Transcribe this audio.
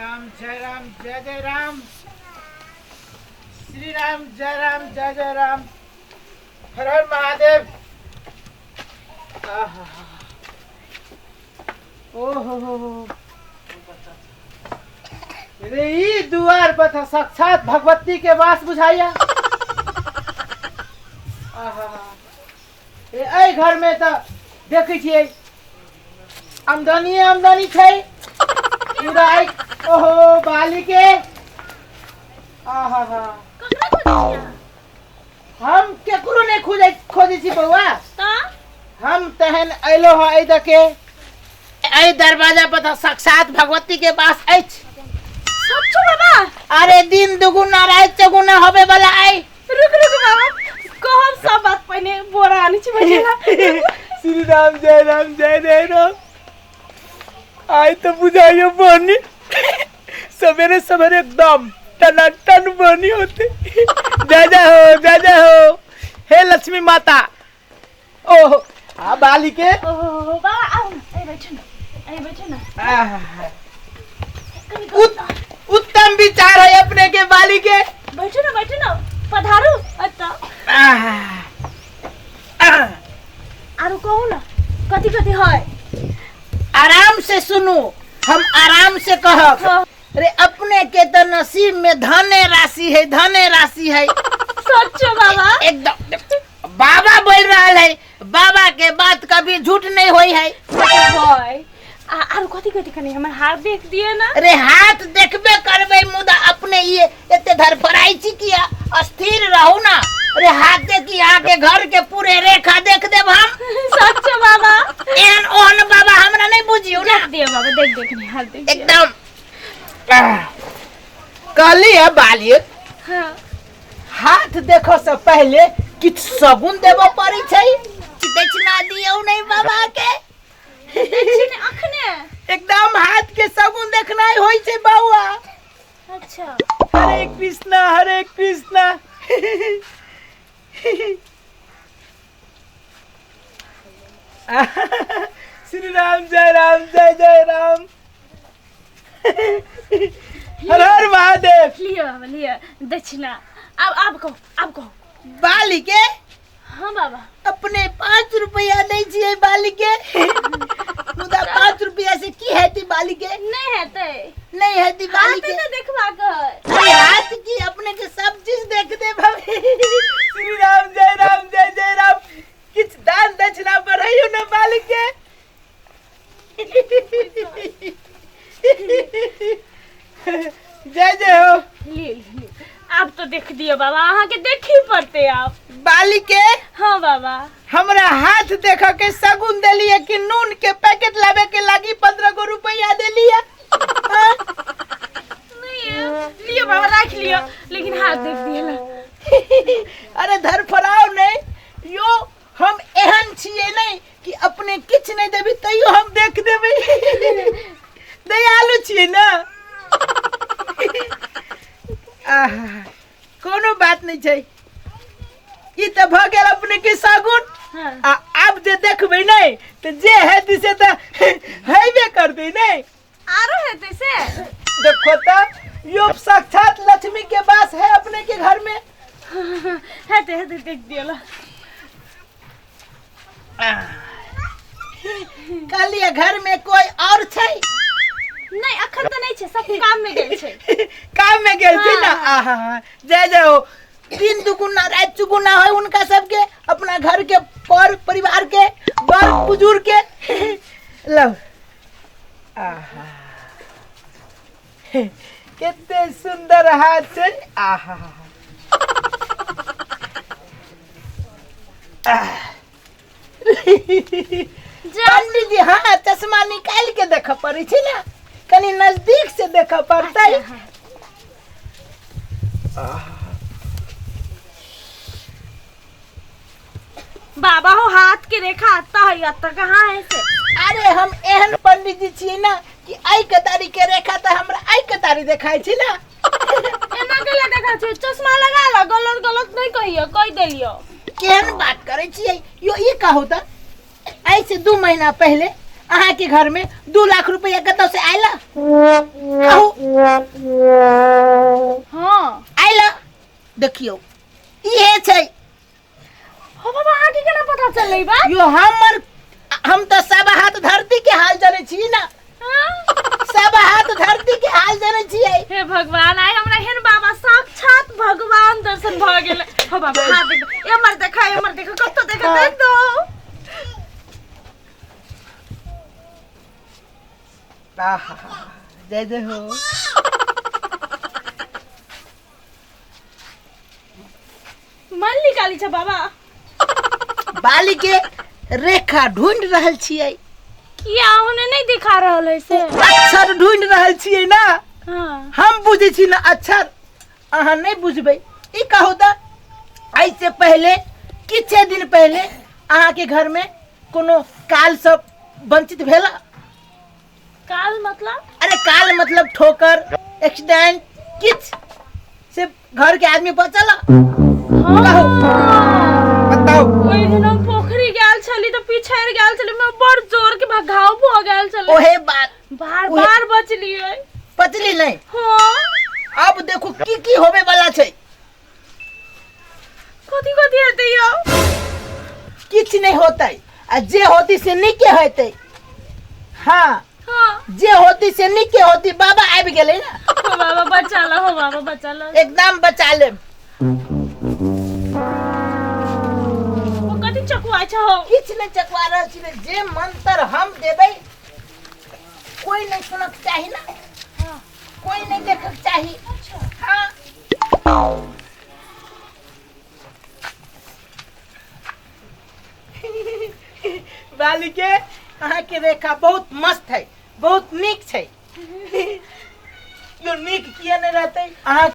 राम जय राम जय जय राम, श्री राम जय राम जय जय राम, हर हर महादेव। आहा। ओ हो हो हो, रे ई दुआर पर तो साक्षात भगवती के वास बुझाइया। आहा। ए एहि घर में तो देखै छियै आमदनी आमदनी छै पूरा। ओहो बाली के, आहा हा। ककरा खोजै छी अहाँ? हम केकरो नहि खोजै खोजै छी बौआ। तऽ हम तहन अयलो हँ एहि दके, एहि दरवाजा पर तऽ साक्षात भगवती के वास अछि। सच्चो बाबा? अरे दिन दुगुना राति चौगुना होबे वाला आई। रुक रुक बाबा, कहब सब बात, पहिने बोरा आनै छी बजेला। श्री राम जय राम जय जय राम। आइ तो बुझाइयो बनी सवेरे सवेरे एकदम टनाटन बनी होते। जय जय हो, जय जय हो, हे लक्ष्मी माता। ओहो आ बाली के। ओहो बाबा, आउ न, ए बैठू न, ए बैठू न। आहा। कनी उत्तम विचार है अपने के बाली के। बैठू न, बैठू न, पधारू एतऽ। आहा। आहा। आरो कहू न, कथी कथी है? आराम से सुनू, हम आराम से कहब। हाँ। अरे अपने के तो नसीब में धने राशि है, धने राशि है। सच्चो बाबा? एकदम बाबा बोल रहा है, बाबा के बात कभी झूठ नहीं होई है। बॉय, आरो कथी कथी? कनी हमर हाथ देख दिए ना। अरे हाथ देखबे करबे, मुदा अपने ये एते धरफड़ाई छी किया? अस्थिर रहू ना। अरे हाथ देखी, अहाँ के घर के पूरे रेखा देख देब हम। सच्चो बाबा? एहन ओहन बाबा हमरा नहीं बुझियो ना। देख दियो बाबा, देख देख नी हाथ देख दियो। एकदम कहली है बालिक। हाँ। हाथ देखो से पहले किछु सगुन देबऽ पड़ै छै। दक्षिणा दियौ नहीं बाबा के। दक्षिण अखने? एकदम हाथ के सगुन देखनाइ होइ छै बौआ। अच्छा। हरे कृष्णा हरे कृष्णा। श्री राम जय राम जय जय राम, हर हर महादेव। लियो बाबा, लियो दक्षिणा। अब अब कहू, अब कहू। बाली के। हाँ बाबा। अपने 5 रुपया दै छियै बाली के, मुदा 5 रुपया से की हेतै बाली के? नहीं हेतै। नहीं हेतै बाली हाथ के। ने देखबाक है। अरे हाथ की, अपने के सब चीज देख दे भाभी। श्री राम जय राम जय जय राम। किछ दान दक्षिणा बढ़ैयो न बाली के। जय जय हो। ले ले, आब तो देख दियो बाबा, अहाँ के देखी पड़ते आब। बाली के। हाँ बाबा। हमरा हाथ देख के सगुन देलिए कि नून के पैकेट लावे के लागी 15 गो रुपया देलिए? हाँ? नहीं, लियो बाबा, राख लियो, लेकिन हाथ देख दिए ला। अरे धरफड़ाओ नहीं यो, हम एहन छियै नहीं कि अपने किछु नहीं देबी तैयो हम देख देबै। दयालु छियै ना। आहा, कोनो बात नहीं छै, ई तऽ भऽ गेल अपने के सगुन। हाँ। आ आब जे देखबै नहीं तऽ जे हेतै से तऽ हेबे करतै नहीं। आरो हेतै से? देखो तऽ यो साक्षात लक्ष्मी के वास है अपने के घर में। हेतै हेतै, देख दियो ला। कहलिए घर में कोई और छै? नहीं, अखन तऽ नहीं छै, सब काम में गेल छै। काम में गेल छै ना। हाँ। आहा, जय जय हो। दिन दुगुना रात चुगुना है उनका सबके, अपना घर के पर परिवार के बड़ बुजुर्ग के। लो, आहा, कते सुंदर हाथ छै। आहा। आह। पंडित जी, हाँ, चश्मा निकाल के देख पड़ै छै ना, कनी नजदीक से देख पड़तै। अच्छा, हाँ। बाबा हो, हाथ के रेखा आता है, आता कहाँ है से? अरे हम एहन पंडित जी छियै ना कि आइ के तारीख के रेखा तऽ हमरा आइ के तारीख देखाइ छै ना। एना के देखा छै? चश्मा लगा लो, गलत गलत नहीं कहियो, कह देलियो। केहन बात करै छियै यो? ई कहू तऽ, आइ से 2 महीना पहले अहाँ के घर में 2 लाख रुपया कतौ से आयला? कहू। हाँ। आयला? देखियौ, इहे छै। हो बाबा, अहाँके केना पता चललै बात? यो हमर, हम तऽ सब हाथ धरती के हाल जनै छी ना। हाँ? सब हाथ धरती के हाल जनै छियै। हे भगवान, आइ हमरा एहन बाबा, साक्षात भगवान दर्शन भऽ गेल। हो बाबा, हाथ देख, एमर देखा, एमर देखा, कतौ देखा। हाँ। देख दो। आहा, जय जय हो। मन निकाली छ बाबा? बाली के रेखा ढूंढ रहल छियै। किया, ओने नहीं दिखा रहल है से? अक्षर ढूंढ रहल छियै ना। हाँ। हम बुझै छी ना अक्षर, अहाँ नहि बुझबै। ई कहू तऽ, एहिसँ पहिले, किछे दिन पहिले अहाँके घरमे कोनो काल सब वंचित भेला? काल मतलब? अरे काल मतलब ठोकर, एक्सीडेंट, किछ से घर के आदमी बचल? हाँ। बताउ। ओहि दिन हम पोखरी गेल छली तऽ पिछड़ि गेल छली, मैं बड़ जोर के घाव भऽ गेल छलै। ओहे बात। बार ओहे- बार बचलियै। बचली नहीं? हाँ। अब देखू की की होबे वाला छै। कथी कथी हेतै यौ? किछ नहीं होतै, आ जे होती से नीके हेतै। हाँ। हाँ। जे होती से नीके होती, बाबा आबि गेलै ना। हो बाबा, बचा लो, हो बाबा, बचा लो। एकदम बचा लेब। ओ कथी चकुआ छ हो? किछ नहीं चकवा रहल छी। जे मंत्र हम देबै, कोई नहीं सुनक चाही ना, कोई नहीं देखक चाही। हाँ। बालिके, अहाँके रेखा बहुत मस्त है, बहुत नीक छै। यो नीक किया नहीं रहते? अहाँ